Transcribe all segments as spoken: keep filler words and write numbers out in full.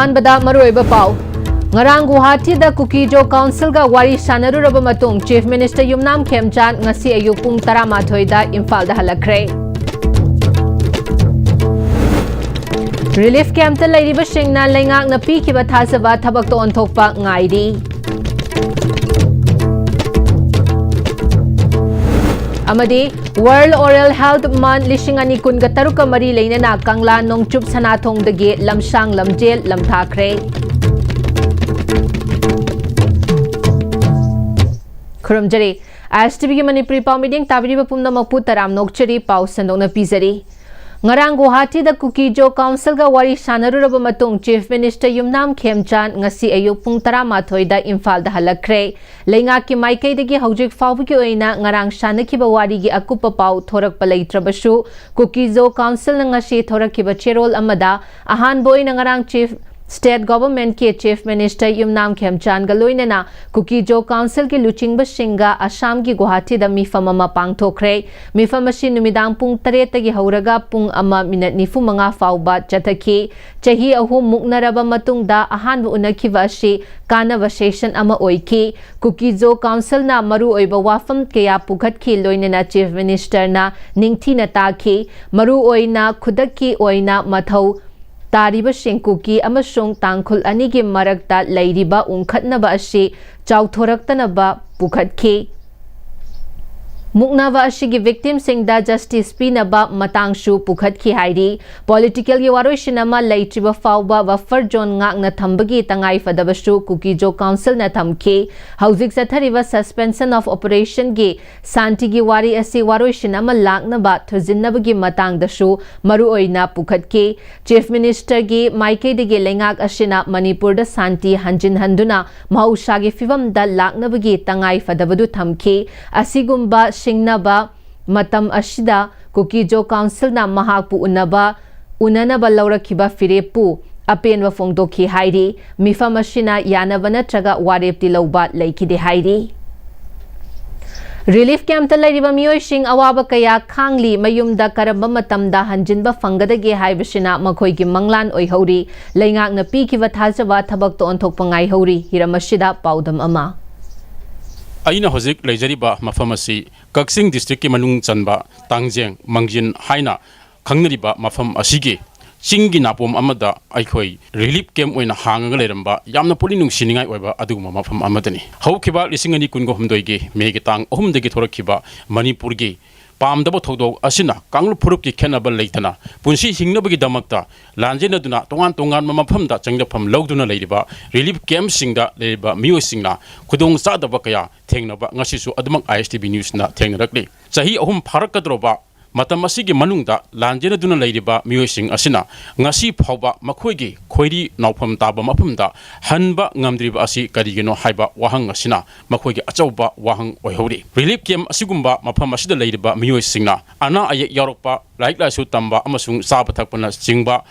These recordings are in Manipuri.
ꯑꯍꯥꯟꯕꯗ ꯃꯔꯨꯑꯣꯏꯕ ꯄꯥꯎ꯫ ꯉꯔꯥꯡ ꯒꯨꯋꯥꯍꯥꯇꯤꯗ ꯀꯨꯀꯤꯖꯣ ꯀꯥꯎꯟꯁꯤꯜꯒ ꯋꯥꯔꯤ ꯁꯥꯟꯅꯔꯨꯔꯕ ꯃꯇꯨꯡ Chief Minister ꯌꯨꯝꯅꯥꯝ ꯈꯦꯝꯆꯥꯟ ꯉꯁꯤ ꯑꯌꯨꯛ ꯄꯨꯡ ꯇꯔꯥꯃꯥꯊꯣꯏꯗ ꯏꯝꯐꯥꯜꯗ ꯍꯜꯂꯛꯈ꯭ꯔꯦ꯫ Relief campꯇ ꯂꯩꯔꯤꯕꯁꯤꯡꯅ ꯂꯩꯉꯥꯛꯅ ꯄꯤꯈꯤꯕ ꯊꯥꯖꯕ ꯊꯕꯛꯇ ꯑꯣꯟꯊꯣꯛꯄ ꯉꯥꯏꯔꯤ꯫ ꯑꯃꯗꯤ World Oral Health Month ꯂꯤꯁꯤꯡ ꯑꯅꯤ ꯀꯨꯟꯒ ꯇꯔꯨꯛꯀ ꯃꯔꯤ ꯂꯩꯅꯅ ꯀꯪꯂꯥ ꯅꯣꯡꯆꯨꯞ ꯁꯅꯥꯊꯣꯡꯗꯒꯤ ꯂꯝꯁꯥꯡ ꯂꯝꯖꯦꯜ ꯂꯝꯊꯥꯈ꯭ꯔꯦ꯫ ꯈꯨꯔꯨꯝꯖꯔꯤ꯫ ISTVꯒꯤ ꯃꯅꯤꯄꯨꯔꯤ ꯄꯥꯎ ꯃꯤꯠꯌꯦꯡ ꯇꯥꯕꯤꯔꯤꯕ ꯄꯨꯝꯅꯃꯛꯄꯨ ꯇꯔꯥꯝꯅ ꯑꯣꯛꯆꯔꯤ꯫ ꯄꯥꯎ ꯁꯟꯗꯣꯛꯅ ꯄꯤꯖꯔꯤ꯫ ꯉꯔꯥꯡ ꯒꯨꯋꯥꯍꯥꯇꯤꯗ ꯀꯨꯀꯤꯖꯣ ꯀꯥꯎꯟꯁꯤꯜꯒ ꯋꯥꯔꯤ ꯁꯥꯟꯅꯔꯨꯔꯕ ꯃꯇꯨꯡ Chief Minister ꯌꯨꯝꯅꯥꯝ ꯈꯦꯝꯆꯥꯟ ꯉꯁꯤ ꯑꯌꯨꯛ ꯄꯨꯡ ꯇꯔꯥꯃꯥꯊꯣꯏꯗ ꯏꯝꯐꯥꯜꯗ ꯍꯜꯂꯛꯈ꯭ꯔꯦ꯫ ꯂꯩꯉꯥꯛꯀꯤ ꯃꯥꯏꯀꯩꯗꯒꯤ ꯍꯧꯖꯤꯛ ꯐꯥꯎꯕꯒꯤ ꯑꯣꯏꯅ ꯉꯔꯥꯡ ꯁꯥꯟꯅꯈꯤꯕ ꯋꯥꯔꯤꯒꯤ ꯑꯀꯨꯞꯄ ꯄꯥꯎ ꯊꯣꯔꯛꯄ ꯂꯩꯇ꯭ꯔꯕꯁꯨ, ꯀꯨꯀꯤꯖꯣ ꯀꯥꯎꯟꯁꯤꯜꯅ ꯉꯁꯤ ꯊꯣꯔꯛꯈꯤꯕ ꯆꯦꯔꯣꯜ ꯑꯃꯗ ꯑꯍꯥꯟꯕ ꯑꯣꯏꯅ ꯉꯔꯥꯡ Chief State Governmentꯀꯤ Chief Minister ꯌꯨꯝꯅꯥꯝ ꯈꯦꯝꯆꯥꯟꯒ ꯂꯣꯏꯅꯅ ꯀꯨꯀꯤꯖꯣ ꯀꯥꯎꯟꯁꯤꯜꯒꯤ ꯂꯨꯆꯤꯡꯕꯁꯤꯡꯒ ꯑꯁꯥꯝꯒꯤ ꯒꯨꯋꯥꯍꯥꯇꯤꯗ ꯃꯤꯐꯝ ꯑꯃ ꯄꯥꯡꯊꯣꯛꯈ꯭ꯔꯦ꯫ ꯃꯤꯐꯝ ꯑꯁꯤ ꯅꯨꯃꯤꯗꯥꯡ ꯄꯨꯡ ꯇꯔꯦꯠꯇꯒꯤ ꯍꯧꯔꯒ ꯄꯨꯡ ꯑꯃ ꯃꯤꯅꯠ ꯅꯤꯐꯨ ꯃꯉꯥ ꯐꯥꯎꯕ ꯆꯠꯊꯈꯤ꯫ ꯆꯍꯤ ꯑꯍꯨꯝ ꯃꯨꯛꯅꯔꯕ ꯃꯇꯨꯡꯗ ꯑꯍꯥꯟꯕ ꯎꯅꯈꯤꯕ ꯑꯁꯤ ꯀꯥꯟꯅꯕ session ꯑꯃ ꯑꯣꯏꯈꯤ꯫ ꯀꯨꯀꯤꯖꯣ ꯀꯥꯎꯟꯁꯤꯜꯅ ꯃꯔꯨꯑꯣꯏꯕ ꯋꯥꯐꯝ ꯀꯌꯥ ꯄꯨꯈꯠꯈꯤ, ꯂꯣꯏꯅꯅ Chief Ministerꯅ ꯅꯤꯡꯊꯤꯅ ꯇꯥꯈꯤ꯫ ꯃꯔꯨꯑꯣꯏꯅ ꯈꯨꯗꯛꯀꯤ ꯑꯣꯏꯅ ꯃꯊꯧ ꯇꯥꯔꯤꯕꯁꯤꯡ ꯀꯨꯀꯤ ꯑꯃꯁꯨꯡ ꯇꯥꯡꯈꯨꯜ ꯑꯅꯤꯒꯤ ꯃꯔꯛꯇ ꯂꯩꯔꯤꯕ ꯎꯪꯈꯠꯅꯕ ꯑꯁꯤ ꯆꯥꯎꯊꯣꯔꯛꯇꯅꯕ ꯄꯨꯈꯠꯈꯤ꯫ ꯃꯨꯛꯅꯕ ꯑꯁꯤꯒꯤ victimꯁꯤꯡꯗ justice ꯄꯤꯅꯕ ꯃꯇꯥꯡꯁꯨ ꯄꯨꯈꯠꯈꯤ ꯍꯥꯏꯔꯤ꯫ Politicalꯒꯤ ꯋꯥꯔꯣꯏꯁꯤꯟ ꯑꯃ ꯂꯩꯇ꯭ꯔꯤꯕ ꯐꯥꯎꯕ buffer zone ꯉꯥꯛꯅ ꯊꯝꯕꯒꯤ ꯇꯉꯥꯏꯐꯗꯕꯁꯨ ꯀꯨꯀꯤꯖꯣ ꯀꯥꯎꯟꯁꯤꯜꯅ ꯊꯝꯈꯤ꯫ ꯍꯧꯖꯤꯛ ꯆꯠꯊꯔꯤꯕ suspension of operationꯒꯤ ꯁꯥꯟꯇꯤꯒꯤ ꯋꯥꯔꯤ ꯑꯁꯤ ꯋꯥꯔꯣꯏꯁꯤꯟ ꯑꯃ ꯂꯥꯛꯅꯕ ꯊꯨꯖꯤꯟꯅꯕꯒꯤ ꯃꯇꯥꯡꯗꯁꯨ ꯃꯔꯨꯑꯣꯏꯅ ꯄꯨꯈꯠꯈꯤ꯫ Chief Ministerꯒꯤ ꯃꯥꯏꯀꯩꯗꯒꯤ ꯂꯩꯉꯥꯛ ꯑꯁꯤꯅ ꯃꯅꯤꯄꯨꯔꯗ ꯁꯥꯟꯇꯤ ꯍꯟꯖꯤꯟꯍꯟꯗꯨꯅ ꯃꯍꯧꯁꯥꯒꯤ ꯐꯤꯚꯝꯗ ꯂꯥꯛꯅꯕꯒꯤ ꯇꯉꯥꯏ ꯐꯗꯕꯗꯨ ꯊꯝꯈꯤ꯫ ꯑꯁꯤꯒꯨꯝꯕ ꯁꯤꯡꯅꯕ ꯃꯇꯝ ꯑꯁꯤꯗ ꯀꯨꯀꯤꯖꯣ ꯀꯥꯎꯟꯁꯤꯜꯅ ꯃꯍꯥꯛꯄꯨ ꯎꯅꯕ, ꯎꯅꯅꯕ ꯂꯧꯔꯛꯈꯤꯕ ꯐꯤꯔꯦꯞꯄꯨ ꯑꯄꯦꯟꯕ ꯐꯣꯡꯗꯣꯛꯈꯤ ꯍꯥꯏꯔꯤ꯫ ꯃꯤꯐꯝ ꯑꯁꯤꯅ ꯌꯥꯅꯕ ꯅꯠꯇ꯭ꯔꯒ ꯋꯥꯔꯦꯞꯇꯤ ꯂꯧꯕ ꯂꯩꯈꯤꯗꯦ ꯍꯥꯏꯔꯤ꯫ ꯔꯤꯂꯤꯐ ꯀꯦꯝꯞꯇ ꯂꯩꯔꯤꯕ ꯃꯤꯑꯣꯏꯁꯤꯡ ꯑꯋꯥꯕ ꯀꯌꯥ ꯈꯥꯡꯂꯤ꯫ ꯃꯌꯨꯝꯗ ꯀꯔꯝꯕ ꯃꯇꯝꯗ ꯍꯟꯖꯤꯟꯕ ꯐꯪꯒꯗꯒꯦ ꯍꯥꯏꯕꯁꯤꯅ ꯃꯈꯣꯏꯒꯤ ꯃꯪꯂꯥꯟ ꯑꯣꯏꯍꯧꯔꯤ꯫ ꯂꯩꯉꯥꯛꯅ ꯄꯤꯈꯤꯕ ꯊꯥꯖꯕ ꯊꯕꯛꯇ ꯑꯣꯟꯊꯣꯛꯄ ꯉꯥꯏꯍꯧꯔꯤ꯫ ꯍꯤꯔꯝ ꯑꯁꯤꯗ ꯄꯥꯎꯗꯝ ꯑꯃ꯫ ꯑꯩꯅ ꯍꯧꯖꯤꯛ ꯂꯩꯖꯔꯤꯕ ꯃꯐꯝ ꯑꯁꯤ ꯀꯛꯆꯤꯡ ꯗꯤꯁꯇ꯭ꯔꯤꯛꯀꯤ ꯃꯅꯨꯡ ꯆꯟꯕ ꯇꯥꯡꯖꯦꯡ ꯃꯥꯡꯖꯤꯟ ꯍꯥꯏꯅ ꯈꯪꯅꯔꯤꯕ ꯃꯐꯝ ꯑꯁꯤꯒꯤ ꯆꯤꯡꯒꯤ ꯅꯥꯄꯣꯝ ꯑꯃꯗ ꯑꯩꯈꯣꯏ ꯔꯤꯂꯤꯐ ꯀꯦꯝꯞ ꯑꯣꯏꯅ ꯍꯥꯡꯉꯒ ꯂꯩꯔꯝꯕ ꯌꯥꯝꯅ ꯄꯨꯛꯅꯤꯡ ꯅꯨꯡꯁꯤꯅꯤꯡꯉꯥꯏ ꯑꯣꯏꯕ ꯑꯗꯨꯒꯨꯝꯕ ꯃꯐꯝ ꯑꯃꯗꯅꯤ꯫ ꯍꯧꯈꯤꯕ ꯂꯤꯁꯤꯡ ꯑꯅꯤ ꯀꯨꯟꯒ ꯍꯨꯝꯗꯣꯏꯒꯤ ꯃꯦꯒꯤ ꯇꯥꯡ ꯑꯍꯨꯝꯗꯒꯤ ꯊꯣꯔꯛꯈꯤꯕ ꯃꯅꯤꯄꯨꯔꯒꯤ ꯄꯥꯝꯗꯕ ꯊꯧꯗꯣꯛ ꯑꯁꯤꯅ ꯀꯥꯡꯂꯨꯞ ꯐꯨꯔꯨꯞꯀꯤ ꯈꯦꯠꯅꯕ ꯂꯩꯇꯅ ꯄꯨꯟꯁꯤ ꯍꯤꯡꯅꯕꯒꯤꯗꯃꯛꯇ ꯂꯥꯟꯖꯦꯟꯅꯗꯨꯅ ꯇꯣꯉꯥꯟ ꯇꯣꯉꯥꯟꯕ ꯃꯐꯝꯗ ꯆꯪꯖꯐꯝ ꯂꯧꯗꯨꯅ ꯂꯩꯔꯤꯕ ꯔꯤꯂꯤꯐ ꯀꯦꯝꯞꯁꯤꯡꯗ ꯂꯩꯔꯤꯕ ꯃꯤꯑꯣꯏꯁꯤꯡꯅ ꯈꯨꯗꯣꯡ ꯆꯥꯗꯕ ꯀꯌꯥ ꯊꯦꯡꯅꯕ ꯉꯁꯤꯁꯨ ꯑꯗꯨꯃꯛ ꯑꯥꯏ ꯑꯦꯁ ꯇꯤ ꯚꯤ ꯅ꯭ꯌꯨꯁꯅ ꯊꯦꯡꯅꯔꯛꯂꯤ꯫ ꯆꯍꯤ ꯑꯍꯨꯝ ꯐꯥꯔꯛꯀꯗꯧꯔꯕ ꯃꯇꯝ ꯑꯁꯤꯒꯤ ꯃꯅꯨꯡꯗ ꯂꯥꯟꯖꯦꯟꯅꯗꯨꯅ ꯂꯩꯔꯤꯕ ꯃꯤꯑꯣꯏꯁꯤꯡ ꯑꯁꯤꯅ ꯉꯁꯤ ꯐꯥꯎꯕ ꯃꯈꯣꯏꯒꯤ ꯈꯣꯏꯔꯤ ꯅꯥꯎꯐꯝ ꯇꯥꯕ ꯃꯐꯝꯗ ꯍꯟꯕ ꯉꯝꯗ꯭ꯔꯤꯕ ꯑꯁꯤ ꯀꯔꯤꯒꯤꯅꯣ ꯍꯥꯏꯕ ꯋꯥꯍꯪ ꯑꯁꯤꯅ ꯃꯈꯣꯏꯒꯤ ꯑꯆꯧꯕ ꯋꯥꯍꯪ ꯑꯣꯏꯍꯧꯔꯤ꯫ ꯔꯤꯂꯤꯐ ꯀꯦꯝꯞ ꯑꯁꯤꯒꯨꯝꯕ ꯃꯐꯝ ꯑꯁꯤꯗ ꯂꯩꯔꯤꯕ ꯃꯤꯑꯣꯏꯁꯤꯡꯅ ꯑꯅꯥ ꯑꯌꯦꯛ ꯌꯥꯎꯔꯛꯄ, ꯂꯥꯏꯔꯤꯛ ꯂꯥꯏꯁꯨ ꯇꯝꯕ ꯑꯃꯁꯨꯡ ꯆꯥꯕ ꯊꯛꯄꯅꯆꯤꯡꯕ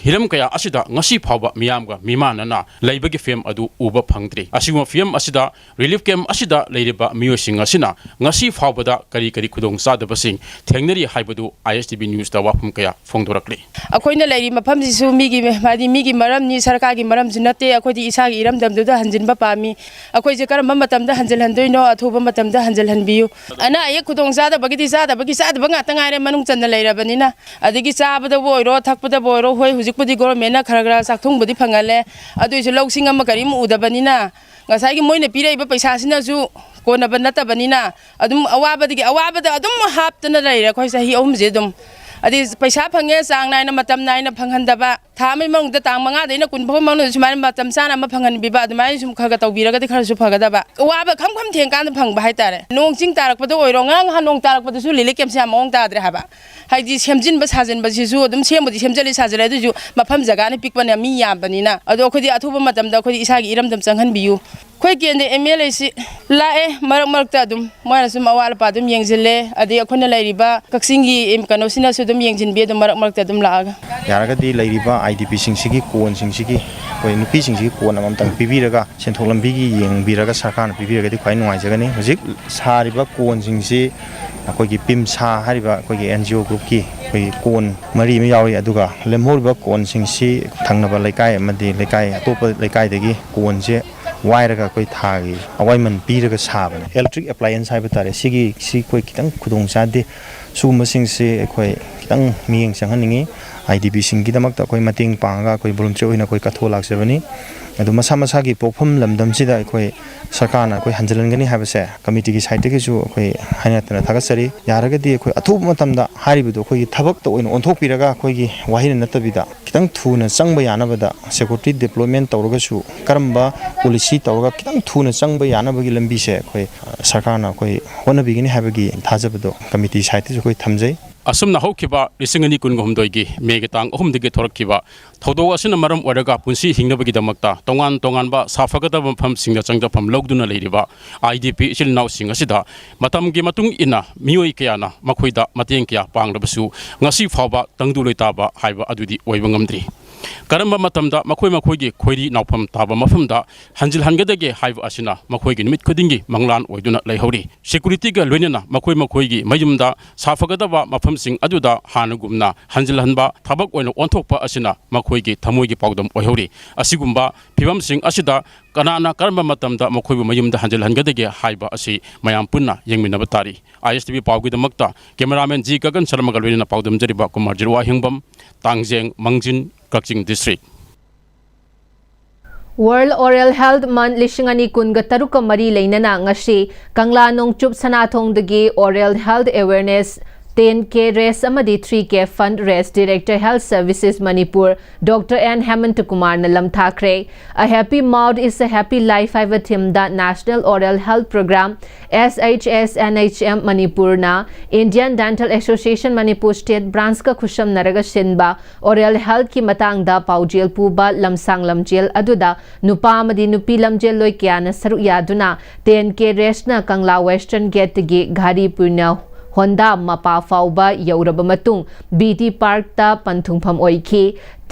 ꯍꯤꯔꯝ ꯀꯌꯥ ꯑꯁꯤꯗ ꯉꯁꯤ ꯐꯥꯎꯕ ꯃꯤꯌꯥꯝꯒ ꯃꯤꯃꯥꯟꯅꯅ ꯂꯩꯕꯒꯤ ꯐꯤꯚꯝ ꯑꯗꯨ ꯎꯕ ꯐꯪꯗ꯭ꯔꯤ꯫ ꯑꯁꯤꯒꯨꯝꯕ ꯐꯤꯚꯝ ꯑꯁꯤꯗ ꯔꯤꯂꯤꯐ ꯀꯦꯝꯞ ꯑꯁꯤꯗ ꯂꯩꯔꯤꯕ ꯃꯤꯑꯣꯏꯁꯤꯡ ꯑꯁꯤꯅ ꯉꯁꯤ ꯐꯥꯎꯕꯗ ꯀꯔꯤ ꯀꯔꯤ ꯈꯨꯗꯣꯡꯆꯥꯗꯕꯁꯤꯡ ꯊꯦꯡꯅꯔꯤ ꯍꯥꯏꯕꯗꯨ ꯑꯥꯏ ꯑꯦꯁ ꯇꯤ ꯚꯤ ꯅ꯭ꯌꯨꯁꯇ ꯋꯥꯐꯝ ꯀꯌꯥ ꯐꯣꯡꯗꯣꯔꯛꯂꯤ꯫ ꯑꯩꯈꯣꯏꯅ ꯂꯩꯔꯤ ꯃꯐꯝꯁꯤꯁꯨ ꯃꯤꯒꯤ, ꯍꯥꯏꯗꯤ ꯃꯤꯒꯤ ꯃꯔꯝꯅꯤ, ꯁꯔꯀꯥꯔꯒꯤ ꯃꯔꯝꯁꯨ ꯅꯠꯇꯦ꯫ ꯑꯩꯈꯣꯏꯗꯤ ꯏꯁꯥꯒꯤ ꯏꯔꯝꯗꯝꯗꯨꯗ ꯍꯟꯖꯤꯟꯕ ꯄꯥꯝꯃꯤ꯫ ꯑꯩꯈꯣꯏꯁꯦ ꯀꯔꯝꯕ ꯃꯇꯝꯗ ꯍꯟꯖꯤꯜꯍꯟꯗꯣꯏꯅꯣ? ꯑꯊꯨꯕ ꯃꯇꯝꯗ ꯍꯟꯖꯤꯜꯍꯟꯕꯤꯌꯨ꯫ ꯑꯅꯥ ꯑꯌꯦꯛ ꯈꯨꯗꯣꯡ ꯆꯥꯗꯕꯒꯤꯗꯤ ꯆꯥꯗꯕꯒꯤ ꯆꯥꯗꯕ ꯉꯥꯛꯇ ꯉꯥꯏꯔꯦ, ꯃꯅꯨꯡ ꯆꯟꯅ ꯂꯩꯔꯕꯅꯤꯅ꯫ ꯑꯗꯒꯤ ꯆꯥꯕꯗꯕꯨ ꯑꯣꯏꯔꯣ, ꯊꯛꯄꯗꯕꯨ ꯑꯣꯏꯔꯣ, ꯍꯣꯏ, ꯍꯧꯖꯤꯛꯄꯨꯗꯤ ꯒꯣꯔꯃꯦꯟꯅ ꯈꯔ ꯈꯔ ꯆꯥꯛꯊꯨꯡꯕꯨꯗꯤ ꯐꯪꯍꯜꯂꯦ꯫ ꯑꯗꯨꯏꯁꯨ ꯂꯧꯁꯤꯡ ꯑꯃ ꯀꯔꯤꯝ ꯎꯗꯕꯅꯤꯅ, ꯉꯁꯥꯏꯒꯤ ꯃꯣꯏꯅ ꯄꯤꯔꯛꯏꯕ ꯄꯩꯁꯥꯁꯤꯅꯁꯨ ꯀꯣꯟꯅꯕ ꯅꯠꯇꯕꯅꯤꯅ, ꯑꯗꯨꯝ ꯑꯋꯥꯕꯗꯒꯤ ꯑꯋꯥꯕꯗ ꯑꯗꯨꯝ ꯍꯥꯞꯇꯅ ꯂꯩꯔꯦ ꯑꯩꯈꯣꯏ ꯆꯍꯤ ꯑꯍꯨꯝꯁꯦ ꯑꯗꯨꯝ꯫ ꯑꯗꯩ ꯄꯩꯁꯥ ꯐꯪꯉꯦ, ꯆꯥꯡ ꯅꯥꯏꯅ, ꯃꯇꯝ ꯅꯥꯏꯅ ꯐꯪꯍꯟꯗꯕ, ꯊꯥ ꯑꯃꯒꯤ ꯃꯅꯨꯡꯗ ꯇꯥꯡ ꯃꯉꯥꯗꯩꯅ ꯀꯨꯟ ꯐꯥꯎꯒꯤ ꯃꯅꯨꯡꯗ ꯁꯨꯃꯥꯏꯅ ꯃꯇꯝ ꯆꯥꯅ ꯑꯃ ꯐꯪꯍꯟꯕꯤꯕ, ꯑꯗꯨꯃꯥꯏꯅ ꯁꯨꯝ ꯈꯔ ꯈꯔ ꯇꯧꯕꯤꯔꯒꯗꯤ ꯈꯔꯁꯨ ꯐꯒꯗꯕ꯫ ꯑꯋꯥꯕ ꯈꯝ ꯈꯝ ꯊꯦꯡꯀꯥꯟꯗ ꯐꯪꯕ ꯍꯥꯏꯇꯥꯔꯦ꯫ ꯅꯣꯡ ꯆꯤꯡ ꯇꯥꯔꯛꯄꯗ ꯑꯣꯏꯔꯣ, ꯉꯔꯥꯡ ꯅꯍꯥꯟ ꯅꯣꯡ ꯇꯥꯔꯛꯄꯗꯁꯨ ꯔꯤꯂꯤꯐ ꯀꯦꯝꯞꯁꯦ ꯌꯥꯝ ꯃꯑꯣꯡ ꯇꯥꯗ꯭ꯔꯦ ꯍꯥꯏꯕ꯫ ꯍꯥꯏꯗꯤ ꯁꯦꯝꯖꯤꯟꯕ ꯁꯥꯖꯤꯟꯕꯁꯤꯁꯨ ꯑꯗꯨꯝ ꯁꯦꯝꯕꯨꯗꯤ ꯁꯦꯝꯖꯤꯜꯂꯤ, ꯁꯥꯖꯤꯜꯂꯦ, ꯑꯗꯨꯏꯁꯨ ꯃꯐꯝ ꯖꯒꯥꯅ ꯄꯤꯛꯄꯅ ꯃꯤ ꯌꯥꯝꯕꯅꯤꯅ꯫ ꯑꯗꯣ ꯑꯩꯈꯣꯏꯗꯤ ꯑꯊꯨꯕ ꯃꯇꯝꯗ ꯑꯩꯈꯣꯏꯗꯤ ꯏꯁꯥꯒꯤ ꯏꯔꯝꯗꯝ ꯆꯪꯍꯟꯕꯤꯌꯨ꯫ ꯑꯩꯈꯣꯏ ꯀꯦꯟꯗ꯭ꯔ ꯑꯦꯝ ꯑꯦꯜ ꯑꯦꯁꯤ ꯂꯥꯛꯑꯦ, ꯃꯔꯛ ꯃꯔꯛꯇ ꯑꯗꯨꯝ ꯃꯣꯏꯅꯁꯨ ꯑꯋꯥꯠ ꯑꯄꯥ ꯑꯗꯨꯝ ꯌꯦꯡꯁꯤꯜꯂꯦ, ꯑꯗꯩ ꯑꯩꯈꯣꯏꯅ ꯂꯩꯔꯤꯕ ꯀꯛꯆꯤꯡꯒꯤ ꯀꯩꯅꯣꯁꯤꯅꯁꯨ ꯑꯗꯨꯝ ꯌꯦꯡꯁꯤꯟꯕꯤ ꯑꯗꯨꯝ ꯃꯔꯛ ꯃꯔꯛꯇ ꯑꯗꯨꯝ ꯂꯥꯛꯑꯒ꯫ ꯌꯥꯔꯒꯗꯤ ꯂꯩꯔꯤꯕ ꯑꯥꯏ ꯗꯤ ꯄꯤꯁꯤꯡꯁꯤꯒꯤ ꯀꯣꯟꯁꯤꯡꯁꯤꯒꯤ, ꯑꯩꯈꯣꯏ ꯅꯨꯄꯤꯁꯤꯡꯁꯤꯒꯤ ꯀꯣꯟ ꯑꯃꯃꯝꯇꯪ ꯄꯤꯕꯤꯔꯒ, ꯁꯦꯟꯊꯣꯛ ꯂꯝꯕꯤꯒꯤ ꯌꯦꯡꯕꯤꯔꯒ ꯁꯔꯀꯥꯔꯅ ꯄꯤꯕꯤꯔꯒꯗꯤ ꯈ꯭ꯋꯥꯏ ꯅꯨꯡꯉꯥꯏꯖꯒꯅꯤ꯫ ꯍꯧꯖꯤꯛ ꯁꯥꯔꯤꯕ ꯀꯣꯟꯁꯤꯡꯁꯤ ꯑꯩꯈꯣꯏꯒꯤ ꯄꯤꯝꯁꯥ ꯍꯥꯏꯔꯤꯕ ꯑꯩꯈꯣꯏꯒꯤ ꯑꯦꯟ ꯖꯤ ꯑꯣ ꯒ꯭ꯔꯨꯞꯀꯤ ꯑꯩꯈꯣꯏꯒꯤ ꯀꯣꯟ ꯃꯔꯤ ꯑꯃ ꯌꯥꯎꯔꯤ, ꯑꯗꯨꯒ ꯂꯦꯝꯍꯧꯔꯤꯕ ꯀꯣꯟꯁꯤꯡꯁꯤ ꯊꯪꯅꯕ ꯂꯩꯀꯥꯏ ꯑꯃꯗꯤ ꯂꯩꯀꯥꯏ, ꯑꯇꯣꯞꯄ ꯂꯩꯀꯥꯏꯗꯒꯤ ꯀꯣꯟꯁꯦ ꯋꯥꯏꯔꯒ ꯑꯩꯈꯣꯏ ꯊꯥꯒꯤ ꯑꯋꯥꯏꯃꯟ ꯄꯤꯔꯒ ꯁꯥꯕꯅꯦ꯫ ꯏꯂꯦꯛꯇ꯭ꯔꯤꯛ ꯑꯦꯄ꯭ꯂꯥꯏꯌꯦꯟꯁ ꯍꯥꯏꯕ ꯇꯥꯔꯦ, ꯁꯤꯒꯤ, ꯁꯤ ꯑꯩꯈꯣꯏ ꯈꯤꯇꯪ ꯈꯨꯗꯣꯡ ꯆꯥꯗꯦ꯫ ꯁꯤꯒꯨꯝꯕꯁꯤꯡꯁꯦ ꯑꯩꯈꯣꯏ ꯈꯤꯇꯪ ꯃꯤꯠꯌꯦꯡ ꯆꯪꯍꯟꯅꯤꯡꯉꯤ꯫ ꯑꯥꯏ ꯗꯤ ꯄꯤꯁꯤꯡꯒꯤꯗꯃꯛꯇ ꯑꯩꯈꯣꯏ ꯃꯇꯦꯡ ꯄꯥꯡꯉꯒ ꯑꯩꯈꯣꯏ ꯚꯣꯂꯨꯟꯇꯤꯌꯔ ꯑꯣꯏꯅ ꯑꯩꯈꯣꯏ ꯀꯠꯊꯣꯛ ꯂꯥꯛꯆꯕꯅꯤ꯫ ꯑꯗꯨ ꯃꯁꯥ ꯃꯁꯥꯒꯤ ꯄꯣꯛꯐꯝ ꯂꯝꯗꯝꯁꯤꯗ ꯑꯩꯈꯣꯏ ꯁꯔꯀꯥꯔꯅ ꯑꯩꯈꯣꯏ ꯍꯟꯖꯤꯜꯍꯟꯒꯅꯤ ꯍꯥꯏꯕꯁꯦ ꯀꯃꯤꯇꯤꯒꯤ ꯁꯥꯏꯠꯇꯒꯤꯁꯨ ꯑꯩꯈꯣꯏ ꯍꯥꯏꯅ ꯇꯥꯅ ꯊꯥꯒꯠꯆꯔꯤ꯫ ꯌꯥꯔꯒꯗꯤ ꯑꯩꯈꯣꯏ ꯑꯊꯨꯕ ꯃꯇꯝꯗ ꯍꯥꯏꯔꯤꯕꯗꯨ ꯑꯩꯈꯣꯏꯒꯤ ꯊꯕꯛꯇ ꯑꯣꯏꯅ ꯑꯣꯟꯊꯣꯛꯄꯤꯔꯒ, ꯑꯩꯈꯣꯏꯒꯤ ꯋꯥꯍꯩꯅ ꯅꯠꯇꯕꯤꯗ ꯈꯤꯇꯪ ꯊꯨꯅ ꯆꯪꯕ ꯌꯥꯅꯕꯗ, ꯁꯦꯀ꯭ꯌꯨꯔꯤꯇꯤ ꯗꯤꯄ꯭ꯂꯣꯏꯃꯦꯟ ꯇꯧꯔꯒꯁꯨ, ꯀꯔꯝꯕ ꯄꯣꯂꯤꯁꯤ ꯇꯧꯔꯒ ꯈꯤꯇꯪ ꯊꯨꯅ ꯆꯪꯕ ꯌꯥꯅꯕꯒꯤ ꯂꯝꯕꯤꯁꯦ ꯑꯩꯈꯣꯏ, ꯑ, ꯁꯔꯀꯥꯔꯅ ꯑꯩꯈꯣꯏ ꯍꯣꯠꯅꯕꯤꯒꯅꯤ ꯍꯥꯏꯕꯒꯤ ꯊꯥꯖꯕꯗꯣ ꯀꯃꯤꯇꯤ ꯁꯥꯏꯠꯇꯁꯨ ꯑꯩꯈꯣꯏ ꯊꯝꯖꯩ꯫ ꯑꯁꯨꯝꯅ ꯍꯧꯈꯤꯕ ꯂꯤꯁꯤꯡ ꯑꯅꯤ ꯀꯨꯟꯒ ꯍꯨꯝꯗꯣꯏꯒꯤ ꯃꯦꯒꯤ ꯇꯥꯡ ꯑꯍꯨꯝꯗꯒꯤ ꯊꯣꯔꯛꯈꯤꯕ ꯊꯧꯗꯣꯛ ꯑꯁꯤꯅ ꯃꯔꯝ ꯑꯣꯏꯔꯒ ꯄꯨꯟꯁꯤ ꯍꯤꯡꯅꯕꯒꯤꯗꯃꯛꯇ ꯇꯣꯉꯥꯟ ꯇꯣꯉꯥꯟꯕ ꯁꯥꯐꯒꯗꯕ ꯃꯐꯝꯁꯤꯡꯗ ꯆꯪꯖꯐꯝ ꯂꯧꯗꯨꯅ ꯂꯩꯔꯤꯕ ꯑꯥꯏ ꯗꯤ ꯄꯤ ꯏꯆꯤꯜ ꯏꯅꯥꯎꯁꯤꯡ ꯑꯁꯤꯗ ꯃꯇꯝꯒꯤ ꯃꯇꯨꯡ ꯏꯟꯅ ꯃꯤꯑꯣꯏ ꯀꯌꯥꯅ ꯃꯈꯣꯏꯗ ꯃꯇꯦꯡ ꯀꯌꯥ ꯄꯥꯡꯂꯕꯁꯨ, ꯉꯁꯤ ꯐꯥꯎꯕ ꯇꯪꯗꯨ ꯂꯩꯇꯥꯕ ꯍꯥꯏꯕ ꯑꯗꯨꯗꯤ ꯑꯣꯏꯕ ꯉꯝꯗ꯭ꯔꯤ꯫ ꯀꯔꯝꯕ ꯃꯇꯝꯗ ꯃꯈꯣꯏ ꯃꯈꯣꯏꯒꯤ ꯈꯣꯏꯔꯤ ꯅꯥꯎꯐꯝ ꯇꯥꯕ ꯃꯐꯝꯗ ꯍꯟꯖꯤꯜꯍꯟꯒꯗꯒꯦ ꯍꯥꯏꯕ ꯑꯁꯤꯅ ꯃꯈꯣꯏꯒꯤ ꯅꯨꯃꯤꯠ ꯈꯨꯗꯤꯡꯒꯤ ꯃꯪꯂꯥꯟ ꯑꯣꯏꯗꯨꯅ ꯂꯩꯍꯧꯔꯤ꯫ ꯁꯦꯀ꯭ꯌꯨꯔꯤꯇꯤꯒ ꯂꯣꯏꯅꯅ ꯃꯈꯣꯏ ꯃꯈꯣꯏꯒꯤ ꯃꯌꯨꯝꯗ ꯁꯥꯐꯒꯗꯕ ꯃꯐꯝꯁꯤꯡ ꯑꯗꯨꯗ ꯍꯥꯟꯅꯒꯨꯝꯅ ꯍꯟꯖꯤꯜꯍꯟꯕ ꯊꯕꯛ ꯑꯣꯏꯅ ꯑꯣꯟꯊꯣꯛꯄ ꯑꯁꯤꯅ ꯃꯈꯣꯏꯒꯤ ꯊꯃꯣꯏꯒꯤ ꯄꯥꯎꯗꯝ ꯑꯣꯏꯍꯧꯔꯤ꯫ ꯑꯁꯤꯒꯨꯝꯕ ꯐꯤꯕꯝꯁꯤꯡ ꯑꯁꯤꯗ ꯀꯅꯥꯅ ꯀꯔꯝꯕ ꯃꯇꯝꯗ ꯃꯈꯣꯏꯕꯨ ꯃꯌꯨꯝꯗ ꯍꯟꯖꯤꯜꯍꯟꯒꯗꯒꯦ ꯍꯥꯏꯕ ꯑꯁꯤ ꯃꯌꯥꯝ ꯄꯨꯟꯅ ꯌꯦꯡꯃꯤꯟꯅꯕ ꯇꯥꯔꯤ꯫ ꯑꯥꯏ ꯑꯦꯁ T V ꯄꯥꯎꯒꯤꯗꯃꯛꯇ cameraman G Gagan ꯁꯔꯃꯒ ꯂꯣꯏꯅꯅ ꯄꯥꯎꯗꯝꯖꯔꯤꯕ ꯀꯨꯃꯥꯔ ꯖꯤꯔꯋꯥꯍꯦꯡꯕꯝ, ꯇꯥꯡꯖꯦꯡ, ꯃꯥꯡꯖꯤꯟ, ꯀꯛꯆꯤꯡ district. World Oral Health Month ꯂꯤꯁꯤꯡ ꯑꯅꯤ ꯀꯨꯟꯒ ꯇꯔꯨꯛꯀ ꯃꯔꯤ ꯂꯩꯅꯅ ꯉꯁꯤ ꯀꯪꯂꯥ ꯅꯣꯡꯆꯨꯞ ꯁꯅꯥꯊꯣꯡꯗꯒꯤ Oral Health Awareness ten K raise ꯑꯃꯗꯤ three K fund raise Director Health Services Manipur Doctor N Hemanta Kumarꯅ ꯂꯝꯊꯥꯈ꯭ꯔꯦ꯫ A happy mouth is a happy life ꯍꯥꯏꯕ themeꯗ National Oral Health Program, S H S N H M ꯃꯅꯤꯄꯨꯔꯅ Indian Dental Association Manipur State Branchꯀ ꯈꯨꯠꯁꯝꯅꯔꯒ ꯁꯤꯟꯕ oral healthꯀꯤ ꯃꯇꯥꯡꯗ ꯄꯥꯎꯖꯦꯜ ꯄꯨꯕ ꯂꯝꯁꯥꯡ ꯂꯝꯖꯦꯜ ꯑꯗꯨꯗ ꯅꯨꯄꯥ ꯑꯃꯗꯤ ꯅꯨꯄꯤ ꯂꯝꯖꯦꯜꯂꯣꯏ ꯀꯌꯥꯅ ꯁꯔꯨꯛ ꯌꯥꯗꯨꯅ ten K raceꯅ ꯀꯪꯂꯥ Western Gateꯇꯒꯤ ꯘꯥꯔꯤ ꯄꯨꯏꯅ ꯍꯣꯟꯗꯥ ꯃꯄꯥ ꯐꯥꯎꯕ ꯌꯧꯔꯕ ꯃꯇꯨꯡ B T Parkꯇ ꯄꯟꯊꯨꯡꯐꯝ ꯑꯣꯏꯈꯤ꯫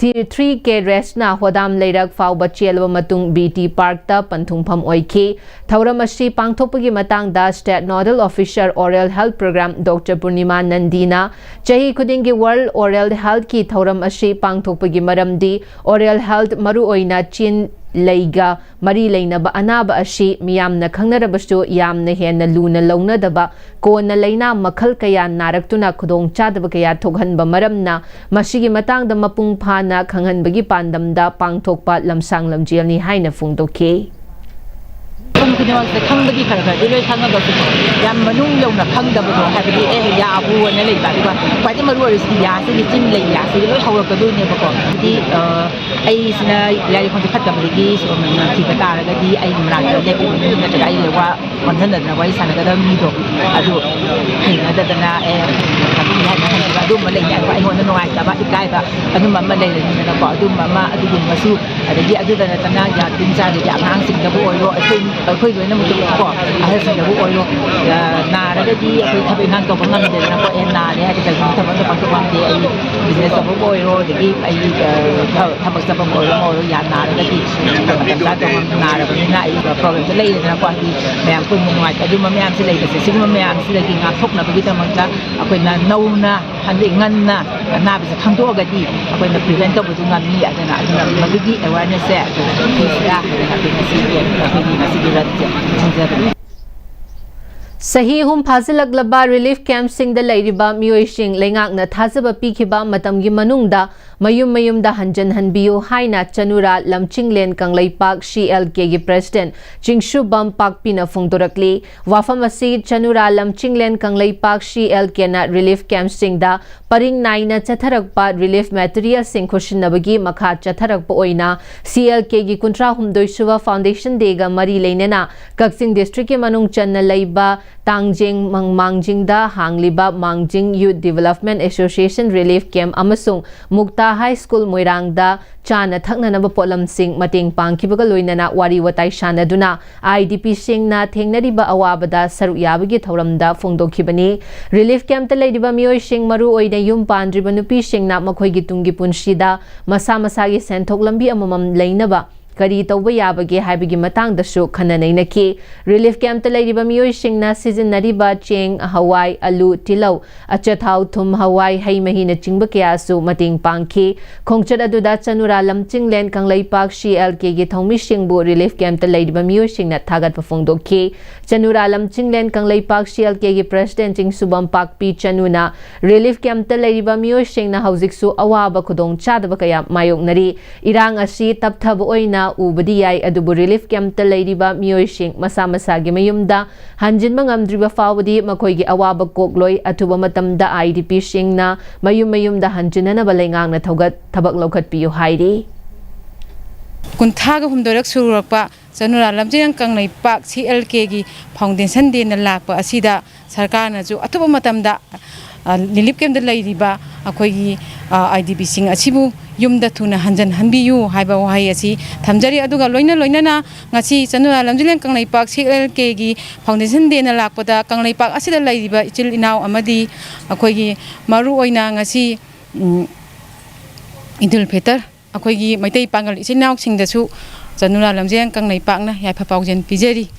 Three K raceꯅ ꯍꯣꯗꯥꯝ ꯂꯩꯔꯛ ꯐꯥꯎꯕ ꯆꯦꯜꯂꯕ ꯃꯇꯨꯡ B T Parkꯇ ꯄꯟꯊꯨꯡꯐꯝ ꯑꯣꯏꯈꯤ꯫ ꯊꯧꯔꯝ ꯑꯁꯤ ꯄꯥꯡꯊꯣꯛꯄꯒꯤ ꯃꯇꯥꯡꯗ State Nodal Officer Oral Health Program Doctor Purnima Nandiꯅ ꯆꯍꯤ ꯈꯨꯗꯤꯡꯒꯤ World Oral Healthꯀꯤ ꯊꯧꯔꯝ ꯑꯁꯤ ꯄꯥꯡꯊꯣꯛꯄꯒꯤ ꯃꯔꯝꯗꯤ oral health ꯃꯔꯨꯑꯣꯏꯅ ꯆꯤꯟ ꯂꯩꯒ ꯃꯔꯤ ꯂꯩꯅꯕ ꯑꯅꯥꯕ ꯑꯁꯤ ꯃꯤꯌꯥꯝꯅ ꯈꯪꯅꯔꯕꯁꯨ ꯌꯥꯝꯅ ꯍꯦꯟꯅ ꯂꯨꯅ ꯂꯧꯅꯗꯕ ꯀꯣꯟꯅ ꯂꯩꯅꯥ ꯃꯈꯜ ꯀꯌꯥ ꯅꯥꯔꯛꯇꯨꯅ ꯈꯨꯗꯣꯡꯆꯥꯗꯕ ꯀꯌꯥ ꯊꯣꯛꯍꯟꯕ ꯃꯔꯝꯅ ꯃꯁꯤꯒꯤ ꯃꯇꯥꯡꯗ ꯃꯄꯨꯡ ꯐꯥꯅ ꯈꯪꯍꯟꯕꯒꯤ ꯄꯥꯟꯗꯝꯗ ꯄꯥꯡꯊꯣꯛꯄ ꯂꯝꯁꯥꯡ ꯂꯝꯖꯦꯜꯅꯤ ꯍꯥꯏꯅ ꯐꯣꯡꯗꯣꯛꯈꯤ꯫ ꯃꯐꯝ ꯈꯨꯗꯤꯡꯃꯛꯁꯦ ꯈꯪꯕꯗꯤ ꯈꯔ ꯈꯔꯗꯤ ꯂꯣꯏ ꯈꯪꯉꯒꯁꯨ ꯌꯥꯝ ꯃꯅꯨꯡ ꯌꯧꯅ ꯈꯪꯗꯕꯗꯣ, ꯍꯥꯏꯕꯗꯤ ꯑꯦ ꯌꯥꯕꯨꯅ ꯂꯩꯕ, ꯑꯗꯨꯒ ꯈ꯭ꯋꯥꯏꯗꯒꯤ ꯃꯔꯨ ꯑꯣꯏꯔꯤꯁꯤ ꯌꯥꯁꯤꯒꯤ ꯆꯤꯟ ꯂꯩ ꯌꯥꯁꯤꯒꯤ ꯂꯣꯏ ꯍꯧꯔꯛꯀꯗꯣꯏꯅꯦꯕꯀꯣ꯫ ꯍꯥꯏꯗꯤ ꯑꯩꯁꯤꯅ ꯂꯥꯏꯔꯤꯛ ꯈꯣꯡꯁꯦ ꯐꯠꯇꯕꯗꯒꯤ ꯁꯣꯔ ꯊꯤꯕ ꯇꯥꯔꯒꯗꯤ ꯑꯩꯒꯤ ꯃꯅꯥꯛꯇ ꯂꯦꯞꯄꯤꯕ ꯃꯤ ꯅꯠꯇ꯭ꯔꯒ ꯑꯩꯒ ꯋꯥ ꯑꯣꯟꯁꯤꯟꯅꯗꯅ ꯋꯥꯔꯤ ꯁꯥꯟꯅꯒꯗꯕ ꯃꯤꯗꯣ ꯑꯗꯨ ꯍꯩꯅꯗꯗꯅ ꯑꯦ ꯊꯛꯄꯤ ꯍꯥꯏꯅ ꯍꯟꯈꯤꯕ ꯑꯗꯨꯝꯕ ꯂꯩꯅꯤ꯫ ꯑꯗꯨꯒ ꯑꯩꯉꯣꯟꯗ ꯅꯨꯡꯉꯥꯏꯇꯕ ꯏꯀꯥꯏꯕ ꯑꯗꯨꯝꯕ ꯑꯃ ꯂꯩꯔꯅꯤꯗꯅꯀꯣ꯫ ꯑꯗꯨꯝꯕ ꯑꯃ ꯑꯗꯨꯒꯨꯝꯕꯁꯨ, ꯑꯗꯒꯤ ꯑꯗꯨꯗ ꯅꯠꯇꯅ ꯌꯥ ꯇꯤꯟ ꯆꯥꯗꯗꯤ ꯑꯉꯥꯡꯁꯤꯡꯗꯕꯨ ꯑꯣꯏꯔꯣ, ꯑꯩꯈꯣꯏ ꯑꯩꯈꯣꯏ ꯂꯣꯏꯅꯃꯛꯇꯕꯨꯀꯣ, ꯑꯍꯜꯁꯤꯡꯗꯕꯨ ꯑꯣꯏꯔꯣ, ꯅꯥꯔꯒꯗꯤ ꯑꯩꯈꯣꯏ ꯊꯕꯛ ꯏꯪꯈꯥꯡ ꯇꯧꯕ ꯉꯝꯗꯦꯗꯅꯀꯣ꯫ ꯑꯦ ꯅꯥꯔꯦ ꯍꯥꯏꯔꯗꯤ ꯀꯩꯒꯨꯝꯕ ꯊꯕꯛ ꯑꯝꯇ ꯄꯥꯡꯊꯣꯛ ꯉꯝꯗꯦ, ꯑꯩ ꯕꯤꯖꯤꯅꯦꯁ ꯇꯧꯕꯕꯨ ꯑꯣꯏꯔꯣ, ꯑꯗꯒꯤ ꯑꯩ ꯊꯕꯛ ꯆꯠꯐꯝ ꯑꯣꯏꯔꯣ ꯑꯃ ꯑꯣꯏꯔꯣ, ꯌꯥ ꯅꯥꯔꯒꯗꯤ ꯃꯇꯝ ꯆꯥ ꯇꯧꯕ ꯅꯥꯔꯕꯅꯤꯅ ꯑꯩ ꯄ꯭ꯔꯣꯕ꯭ꯂꯦꯝꯁꯦ ꯂꯩꯔꯦꯗꯅꯀꯣ꯫ ꯍꯥꯏꯗꯤ ꯃꯌꯥꯝ ꯄꯨꯟꯕ ꯅꯨꯡꯉꯥꯏꯇꯦ꯫ ꯑꯗꯨꯝꯕ ꯃꯌꯥꯝꯁꯦ ꯂꯩꯕꯁꯦ, ꯁꯤꯒꯨꯝꯕ ꯃꯌꯥꯝꯁꯤꯗꯒꯤ ꯉꯥꯛꯊꯣꯛꯅꯕꯒꯤꯗꯃꯛꯇ ꯑꯩꯈꯣꯏꯅ ꯅꯧꯅ, ꯍꯥꯏꯕꯗꯤ ꯉꯟꯅ ꯑꯅꯥꯕꯁꯦ ꯈꯪꯗꯣꯛꯑꯒꯗꯤ ꯑꯩꯈꯣꯏꯅ ꯄ꯭ꯔꯤꯚꯦꯟ ꯇꯧꯕꯁꯨ ꯉꯝꯃꯤ꯫ ꯑꯗꯨꯅ ꯃꯗꯨꯒꯤ ꯑꯦꯋꯥꯔꯅꯦꯁꯁꯦ ꯑꯩꯈꯣꯏ ꯄꯤꯁꯤꯔꯥ ꯍꯥꯏꯗꯅ ꯑꯩꯈꯣꯏ ꯉꯁꯤꯒꯤ, ꯑꯩꯈꯣꯏꯒꯤ ꯉꯁꯤꯒꯤ ꯔꯟꯁꯦ ꯁꯤꯟꯖꯕꯅꯤ꯫ ꯆꯍꯤ ꯑꯍꯨꯝ ꯐꯥꯖꯤꯜꯂꯛꯂꯕ ꯔꯤꯂꯤꯐ ꯀꯦꯝꯞꯁꯤꯡꯗ ꯂꯩꯔꯤꯕ ꯃꯤꯑꯣꯏꯁꯤꯡ ꯂꯩꯉꯥꯛꯅ ꯊꯥꯖꯕ ꯄꯤꯈꯤꯕ ꯃꯇꯝꯒꯤ ꯃꯅꯨꯡꯗ ꯃꯌꯨꯝ ꯃꯌꯨꯝꯗ ꯍꯟꯖꯤꯟꯍꯟꯕꯤꯌꯨ ꯍꯥꯏꯅ ꯆꯅꯨꯔꯥ ꯂꯝꯆꯤꯡꯂꯦꯟ ꯀꯪꯂꯩꯄꯥꯛ C L K ꯒꯤ President ꯆꯤꯡꯁꯨꯕꯝ ꯄꯥꯛꯄꯤꯅ ꯐꯣꯡꯗꯣꯔꯛꯂꯤ꯫ ꯋꯥꯐꯝ ꯑꯁꯤ ꯆꯅꯨꯔꯥ ꯂꯝꯆꯤꯡꯂꯦꯟ ꯀꯪꯂꯩꯄꯥꯛ C L K ꯅ relief camp ꯁꯤꯡꯗ ꯄꯔꯤꯡ ꯅꯥꯏꯅ ꯆꯠꯊꯔꯛꯄ relief material ꯁꯤꯡ ꯈꯨꯠꯁꯤꯟꯅꯕꯒꯤ ꯃꯈꯥ ꯆꯠꯊꯔꯛꯄ ꯑꯣꯏꯅ C L K ꯒꯤ ꯀꯨꯟꯊ꯭ꯔꯥ ꯍꯨꯝꯗꯣꯏ ꯁꯨꯕ Foundation Day ꯒ ꯃꯔꯤ ꯂꯩꯅꯅ ꯀꯛꯆꯤꯡ district ꯀꯤ ꯃꯅꯨꯡ ꯆꯟꯅ ꯂꯩꯕ ꯇꯥꯡꯖꯦꯡ ꯃꯪ-, ꯃꯥꯡꯖꯤꯡꯗ ꯍꯥꯡꯂꯤꯕ ꯃꯥꯡꯖꯤꯡ Youth Development Association Relief Camp ꯑꯃꯁꯨꯡ ꯃꯨꯛꯇꯥ High School ꯃꯣꯏꯔꯥꯡꯗ ꯆꯥꯅ ꯊꯛꯅꯅꯕ ꯄꯣꯠꯂꯝꯁꯤꯡ ꯃꯇꯦꯡ ꯄꯥꯡꯈꯤꯕꯒ ꯂꯣꯏꯅꯅ ꯋꯥꯔꯤ ꯋꯥꯇꯥꯏ ꯁꯥꯟꯅꯗꯨꯅ I D P ꯁꯤꯡꯅ ꯊꯦꯡꯅꯔꯤꯕ ꯑꯋꯥꯕꯗ ꯁꯔꯨꯛ ꯌꯥꯕꯒꯤ ꯊꯧꯔꯝꯗ ꯐꯣꯡꯗꯣꯛꯈꯤꯕꯅꯤ꯫ Relief camp ꯇ ꯂꯩꯔꯤꯕ ꯃꯤꯑꯣꯏꯁꯤꯡ, ꯃꯔꯨ ꯑꯣꯏꯅ ꯌꯨꯝ ꯄꯥꯟꯗ꯭ꯔꯤꯕ ꯅꯨꯄꯤꯁꯤꯡꯅ ꯃꯈꯣꯏꯒꯤ ꯇꯨꯡꯒꯤ ꯄꯨꯟꯁꯤꯗ ꯃꯁꯥ ꯃꯁꯥꯒꯤ ꯁꯦꯟꯊꯣꯛ ꯂꯝꯕꯤ ꯑꯃꯃꯝ ꯂꯩꯅꯕ ꯀꯔꯤ ꯇꯧꯕ ꯌꯥꯕꯒꯦ ꯍꯥꯏꯕꯒꯤ ꯃꯇꯥꯡꯗꯁꯨ ꯈꯟꯅ ꯅꯩꯅꯈꯤ꯫ Relief camp ꯇ ꯂꯩꯔꯤꯕ ꯃꯤꯑꯣꯏꯁꯤꯡꯅ ꯁꯤꯖꯤꯟꯅꯔꯤꯕ ꯆꯦꯡ, ꯍꯋꯥꯏ, ꯑꯂꯨ, ꯇꯤꯜꯍꯧ, ꯑꯆꯥꯊꯥꯎ, ꯊꯨꯝ, ꯍꯋꯥꯏ, ꯍꯩ ꯃꯍꯤꯅꯆꯤꯡꯕ ꯀꯌꯥꯁꯨ ꯃꯇꯦꯡ ꯄꯥꯡꯈꯤ꯫ ꯈꯣꯡꯆꯠ ꯑꯗꯨꯗ ꯆꯅꯨꯔꯥ ꯂꯝꯆꯤꯡꯂꯦꯟ ꯀꯪꯂꯩꯄꯥꯛ C L K ꯒꯤ ꯊꯧꯃꯤꯁꯤꯡꯕꯨ relief camp ꯇ ꯂꯩꯔꯤꯕ ꯃꯤꯑꯣꯏꯁꯤꯡꯅ ꯊꯥꯒꯠꯄ ꯐꯣꯡꯗꯣꯛꯈꯤ꯫ ꯆꯅꯨꯔꯥ ꯂꯝꯆꯤꯡꯂꯦꯟ ꯀꯪꯂꯩꯄꯥꯛ C L K ꯒꯤ President ꯆꯤꯡꯁꯨꯕꯝ ꯄꯥꯛꯄꯤ ꯆꯅꯨꯅ relief camp ꯇ ꯂꯩꯔꯤꯕ ꯃꯤꯑꯣꯏꯁꯤꯡꯅ ꯍꯧꯖꯤꯛꯁꯨ ꯑꯋꯥꯕ ꯈꯨꯗꯣꯡꯆꯥꯗꯕ ꯀꯌꯥ ꯃꯥꯌꯣꯛꯅꯔꯤ꯫ ꯏꯔꯥꯡ ꯑꯁꯤ ꯇꯞꯊꯕ ꯑꯣꯏꯅ ꯎꯕꯗꯤ ꯌꯥꯏ, ꯑꯗꯨꯕꯨ relief camp ꯇ ꯂꯩꯔꯤꯕ ꯃꯤꯑꯣꯏꯁꯤꯡ ꯃꯁꯥ ꯃꯁꯥꯒꯤ ꯃꯌꯨꯝꯗ ꯍꯟꯖꯤꯟꯕ ꯉꯝꯗ꯭ꯔꯤꯕ ꯐꯥꯎꯕꯗꯤ ꯃꯈꯣꯏꯒꯤ ꯑꯋꯥꯕ ꯀꯣꯛꯂꯣꯏ꯫ ꯑꯊꯨꯕ ꯃꯇꯝꯗ I D P ꯁꯤꯡꯅ ꯃꯌꯨꯝ ꯃꯌꯨꯝꯗ ꯍꯟꯖꯤꯟꯅꯅꯕ ꯂꯩꯉꯥꯛꯅ ꯊꯧꯒꯠ-, ꯊꯕꯛ ꯂꯧꯈꯠꯄꯤꯌꯨ ꯍꯥꯏꯔꯤ꯫ ꯀꯨꯟꯊ꯭ꯔꯥꯒ ꯍꯨꯝꯗꯣꯏꯔꯛ ꯁꯨꯔꯛꯄ ꯆꯅꯨꯔꯥ ꯂꯝꯖꯤꯡ ꯀꯪꯂꯩꯄꯥꯛ C L K ꯒꯤ Foundation Day ꯅ ꯂꯥꯛꯄ ꯑꯁꯤꯗ ꯁꯔꯀꯥꯔꯅꯁꯨ ꯑꯊꯨꯕ ꯃꯇꯝꯗ, ꯑ, relief camp ꯇ ꯂꯩꯔꯤꯕ ꯑꯩꯈꯣꯏꯒꯤ, ꯑ, I D P ꯁꯤꯡ ꯑꯁꯤꯕꯨ ꯌꯨꯝꯗ ꯊꯨꯅ ꯍꯟꯖꯤꯟꯍꯟꯕꯤꯌꯨ ꯍꯥꯏꯕ ꯋꯥꯍꯩ ꯑꯁꯤ ꯊꯝꯖꯔꯤ꯫ ꯑꯗꯨꯒ ꯂꯣꯏꯅ ꯂꯣꯏꯅꯅ ꯉꯁꯤ ꯆꯅꯨꯔꯥ ꯂꯝꯖꯤꯡꯂꯦꯟ ꯀꯪꯂꯩꯄꯥꯛ C L K ꯒꯤ Foundation Day ꯅ ꯂꯥꯛꯄꯗ ꯀꯪꯂꯩꯄꯥꯛ ꯑꯁꯤꯗ ꯂꯩꯔꯤꯕ ꯏꯆꯤꯜ ꯏꯅꯥꯎ ꯑꯃꯗꯤ ꯑꯩꯈꯣꯏꯒꯤ ꯃꯔꯨꯑꯣꯏꯅ ꯉꯁꯤ, ꯎꯝ, ꯏꯗꯨꯜ ꯐꯤꯇꯔ ꯑꯩꯈꯣꯏꯒꯤ ꯃꯩꯇꯩ ꯄꯥꯉꯜ ꯏꯆꯤꯜ ꯏꯅꯥꯎꯁꯤꯡꯗꯁꯨ ꯆꯅꯨꯔꯥ ꯂꯝꯖꯦꯟ ꯀꯪꯂꯩꯄꯥꯛꯅ ꯌꯥꯏꯐ ꯄꯥꯎꯖꯦꯜ ꯄꯤꯖꯔꯤ꯫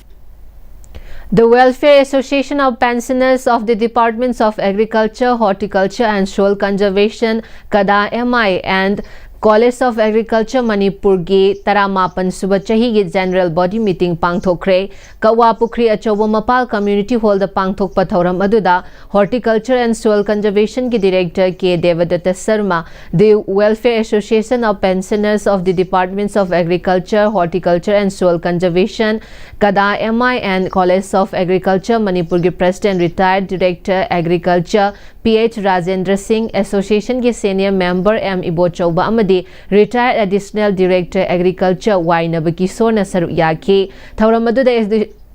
The Welfare Association of Pensioners of the Departments of Agriculture, Horticulture and Soil Conservation, kada M I, and College of Agriculture ꯃꯅꯤꯄꯨꯔꯒꯤ ꯇꯔꯥꯃꯥꯄꯟ ꯁꯨꯕ ꯆꯍꯤꯒꯤ General Body Meeting ꯄꯥꯡꯊꯣꯛꯈ꯭ꯔꯦ꯫ ꯀꯋꯥ ꯄꯨꯈ꯭ꯔꯤ ꯑꯆꯧꯕ ꯃꯄꯥꯜ Community Hallꯗ ꯄꯥꯡꯊꯣꯛꯄ ꯊꯧꯔꯝ ꯑꯗꯨꯗ Horticulture and Soil Conservationꯒꯤ Director K ꯗꯦꯕꯗꯠꯇ Sharma, The Welfare Association of Pensioners of the Departments of Agriculture, Horticulture and Soil Conservation, CADA M I and College of Agriculture ꯃꯅꯤꯄꯨꯔꯒꯤ President Retired Director Agriculture P H Rajendra ꯁꯤꯡ, Associationꯒꯤ Senior Member M ꯏꯕꯣꯆꯧꯕ ꯑꯃꯗꯤ Retired Additional Director Agriculture ꯋꯥꯏꯅꯕ ꯀꯤꯁꯣꯔꯅ ꯁꯔꯨꯛ ꯌꯥꯈꯤ꯫ ꯊꯧꯔꯝ ꯑꯗꯨꯗ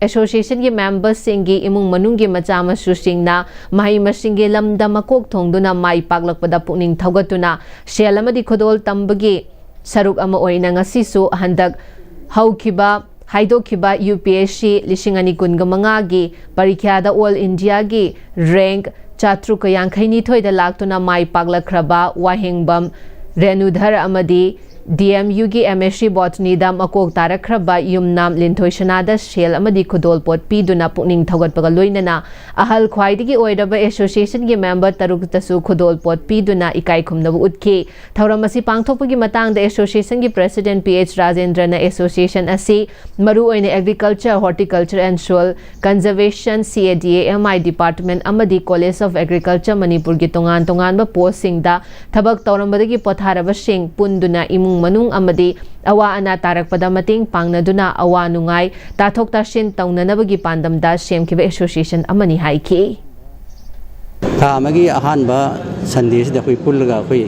Associationꯒꯤ memberꯁꯤꯡꯒꯤ ꯏꯃꯨꯡ ꯃꯅꯨꯡꯒꯤ ꯃꯆꯥ ꯃꯁꯨꯁꯤꯡꯅ ꯃꯍꯩ ꯃꯁꯤꯡꯒꯤ ꯂꯝꯗ ꯃꯀꯣꯛ ꯊꯣꯡꯗꯨꯅ ꯃꯥꯏ ꯄꯥꯛꯂꯛꯄꯗ ꯄꯨꯛꯅꯤꯡ ꯊꯧꯒꯠꯇꯨꯅ ꯁꯦꯜ ꯑꯃꯗꯤ ꯈꯨꯗꯣꯜ ꯇꯝꯕꯒꯤ ꯁꯔꯨꯛ ꯑꯃ ꯑꯣꯏꯅ ꯉꯁꯤꯁꯨ ꯍꯟꯗꯛ ꯍꯧꯈꯤꯕ ꯍꯥꯏꯗꯣꯛꯈꯤꯕ U P S C ꯂꯤꯁꯤꯡ ꯑꯅꯤ ꯀꯨꯟꯒ ꯃꯉꯥꯒꯤ ꯄꯔꯤꯈ꯭ꯌꯥꯗ All Indiaꯒꯤ rank ꯆꯥꯇ꯭ꯔꯨꯛꯀ ꯌꯥꯡꯈꯩ ꯅꯤꯊꯣꯏꯗ ꯂꯥꯛꯇꯨꯅ ꯃꯥꯏ ꯄꯥꯛꯂꯛꯈ꯭ꯔꯕ ꯋꯥꯍꯦꯡꯕꯝ ꯔꯦꯅꯨꯙꯔ ꯑꯃꯗꯤ D M Uꯒꯤ M S C Botanyꯗ ꯃꯀꯣꯛ ꯇꯥꯔꯛꯈ꯭ꯔꯕ ꯌꯨꯝꯅꯥꯝ ꯂꯤꯟꯊꯣꯏ ꯁꯅꯥꯗ ꯁꯦꯜ ꯑꯃꯗꯤ ꯈꯨꯗꯣꯜꯄꯣꯠ ꯄꯤꯗꯨꯅ ꯄꯨꯛꯅꯤꯡ ꯊꯧꯒꯠꯄꯒ ꯂꯣꯏꯅꯅ ꯑꯍꯜ ꯈ꯭ꯋꯥꯏꯗꯒꯤ ꯑꯣꯏꯔꯕ Associationꯒꯤ member ꯇꯔꯨꯛꯇꯁꯨ ꯈꯨꯗꯣꯜꯄꯣꯠ ꯄꯤꯗꯨꯅ ꯏꯀꯥꯏ ꯈꯨꯝꯅꯕ ꯎꯠꯈꯤ꯫ ꯊꯧꯔꯝ ꯑꯁꯤ ꯄꯥꯡꯊꯣꯛꯄꯒꯤ ꯃꯇꯥꯡꯗ Associationꯒꯤ President P H ꯔꯥꯖꯦꯟꯗ꯭ꯔꯅ Association ꯑꯁꯤ ꯃꯔꯨꯑꯣꯏꯅ Agriculture, Horticulture and Soil Conservation, CADA M I Department ꯑꯃꯗꯤ College of Agriculture ꯃꯅꯤꯄꯨꯔꯒꯤ ꯇꯣꯉꯥꯟ ꯇꯣꯉꯥꯟꯕ postꯁꯤꯡꯗ ꯊꯕꯛ ꯇꯧꯔꯝꯕꯗꯒꯤ ꯄꯣꯊꯥꯔꯕꯁꯤꯡ ꯄꯨꯟꯗꯨꯅ ꯏꯃꯨꯡ ꯃꯅꯨꯡ ꯑꯃꯗꯤ ꯑꯋꯥ ꯑꯅꯥ ꯇꯥꯔꯛꯄꯗ ꯃꯇꯦꯡ ꯄꯥꯡꯅꯗꯨꯅ ꯑꯋꯥ ꯅꯨꯡꯉꯥꯏ ꯇꯥꯊꯣꯛ ꯇꯥꯁꯤꯟ ꯇꯧꯅꯅꯕꯒꯤ ꯄꯥꯟꯗꯝꯗ ꯁꯦꯝꯈꯤꯕ association ꯑꯃꯅꯤ ꯍꯥꯏꯈꯤ꯫ ꯊꯥ ꯑꯃꯒꯤ ꯑꯍꯥꯟꯕ Sundayꯁꯤꯗ ꯑꯩꯈꯣꯏ ꯄꯨꯜꯂꯒ ꯑꯩꯈꯣꯏ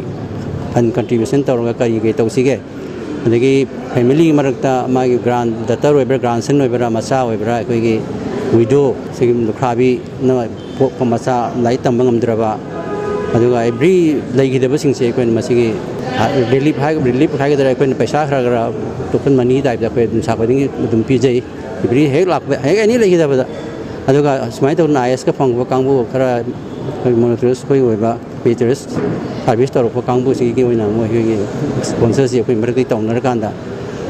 fund contribution ꯇꯧꯔꯒ ꯀꯔꯤ ꯀꯔꯤ ꯇꯧꯁꯤꯒꯦ, ꯑꯗꯒꯤ family ꯃꯔꯛꯇ ꯃꯥꯒꯤ granddaughters ꯑꯣꯏꯕ꯭ꯔꯥ, grandson ꯑꯣꯏꯕ꯭ꯔꯥ, ꯃꯆꯥ ꯑꯣꯏꯕ꯭ꯔꯥ, ꯑꯩꯈꯣꯏꯒꯤ widow, ꯁꯤꯒꯤ ꯂꯨꯈ꯭ꯔꯥꯕꯤꯅ ꯄꯣꯛꯄ ꯃꯆꯥ ꯂꯥꯏꯔꯤꯛ ꯇꯝꯕ ꯉꯝꯗ꯭ꯔꯕ, ꯑꯗꯨꯒ every ꯂꯩꯈꯤꯗꯕꯁꯤꯡꯁꯦ ꯑꯩꯈꯣꯏꯅ ꯃꯁꯤꯒꯤ relief ꯍꯥꯏ-, relief ꯍꯥꯏꯒꯗ꯭ꯔꯥ, ꯑꯩꯈꯣꯏꯅ ꯄꯩꯁꯥ ꯈꯔ ꯈꯔ token money typeꯇ ꯑꯩꯈꯣꯏ ꯑꯗꯨꯝ ꯁꯥꯈꯣꯏꯗꯤꯡꯒꯤ ꯑꯗꯨꯝ ꯄꯤꯖꯩ꯫ Every ꯍꯦꯛ ꯂꯥꯛꯄ, ꯍꯦꯛ any ꯂꯩꯈꯤꯗꯕꯗ꯫ ꯑꯗꯨꯒ ꯁꯨꯃꯥꯏꯅ ꯇꯧꯗꯅ IASꯀ ꯐꯪꯕ ꯀꯥꯡꯕꯨ ꯈꯔ ꯑꯩꯈꯣꯏ meritorious ꯑꯩꯈꯣꯏ ꯑꯣꯏꯕ meritorious service ꯇꯧꯔꯛꯄ ꯀꯥꯡꯕꯨꯁꯤꯒꯤ ꯑꯣꯏꯅ ꯃꯣꯏꯒꯤ sponsorꯁꯤ ꯑꯩꯈꯣꯏ ꯃꯔꯛꯇꯒꯤ ꯇꯧꯅꯔꯀꯥꯟꯗ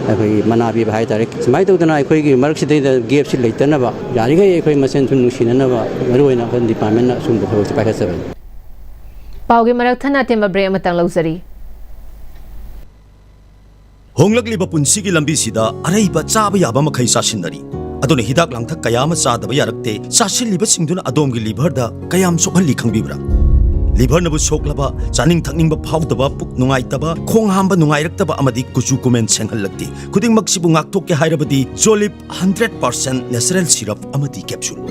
ꯑꯩꯈꯣꯏꯒꯤ ꯃꯅꯥ ꯄꯤꯕ ꯍꯥꯏꯇꯥꯔꯦ꯫ ꯁꯨꯃꯥꯏꯅ ꯇꯧꯗꯅ ꯑꯩꯈꯣꯏꯒꯤ ꯃꯔꯛꯁꯤꯗꯩꯗ gapꯁꯤ ꯂꯩꯇꯅꯕ ꯌꯥꯔꯤꯈꯩ ꯑꯩꯈꯣꯏ ꯃꯁꯦꯟ ꯁꯨꯝ ꯅꯨꯡꯁꯤꯅꯅꯕ ꯃꯔꯨꯑꯣꯏꯅ ꯑꯩꯈꯣꯏ departmentꯅ ꯑꯁꯨꯝꯕ ꯊꯕꯛꯁꯦ ꯄꯥꯏꯈꯠꯆꯕꯅꯤ꯫ ꯄꯥꯎꯒꯤ ꯃꯔꯛ ꯊꯠꯅ ꯑꯇꯦꯟꯕ break ꯑꯃꯇꯪ ꯂꯧꯖꯔꯤ꯫ ꯍꯣꯡꯂꯛꯂꯤꯕ ꯄꯨꯟꯁꯤꯒꯤ ꯂꯝꯕꯤꯁꯤꯗ ꯑꯔꯩꯕ ꯆꯥꯕ ꯌꯥꯕ ꯃꯈꯩ ꯆꯥꯁꯤꯟꯅꯔꯤ꯫ ꯑꯗꯨꯅ ꯍꯤꯗꯥꯛ ꯂꯥꯡꯊꯛ ꯀꯌꯥ ꯑꯃ ꯆꯥꯗꯕ ꯌꯥꯔꯛꯇꯦ꯫ ꯆꯥꯁꯤꯜꯂꯤꯕꯁꯤꯡꯗꯨꯅ ꯑꯗꯣꯝꯒꯤ liverꯗ ꯀꯌꯥꯝ ꯁꯣꯛꯍꯜꯂꯤ ꯈꯪꯕꯤꯕ꯭ꯔꯥ? Liverꯅꯕꯨ ꯁꯣꯛꯂꯕ, ꯆꯥꯅꯤꯡ ꯊꯛꯅꯤꯡꯕ ꯐꯥꯎꯗꯕ, ꯄꯨꯛ ꯅꯨꯡꯉꯥꯏꯇꯕ, ꯈꯣꯡ ꯍꯥꯝꯕ ꯅꯨꯡꯉꯥꯏꯔꯛꯇꯕ ꯑꯃꯗꯤ ꯀꯨꯆꯨ ꯀꯨꯃꯦꯟ ꯁꯦꯡꯍꯜꯂꯛꯇꯦ꯫ ꯈꯨꯗꯤꯡꯃꯛꯁꯤꯕꯨ ꯉꯥꯛꯊꯣꯛꯀꯦ ꯍꯥꯏꯔꯕꯗꯤ Jolib hundred percent natural syrup ꯑꯃꯗꯤ capsule꯫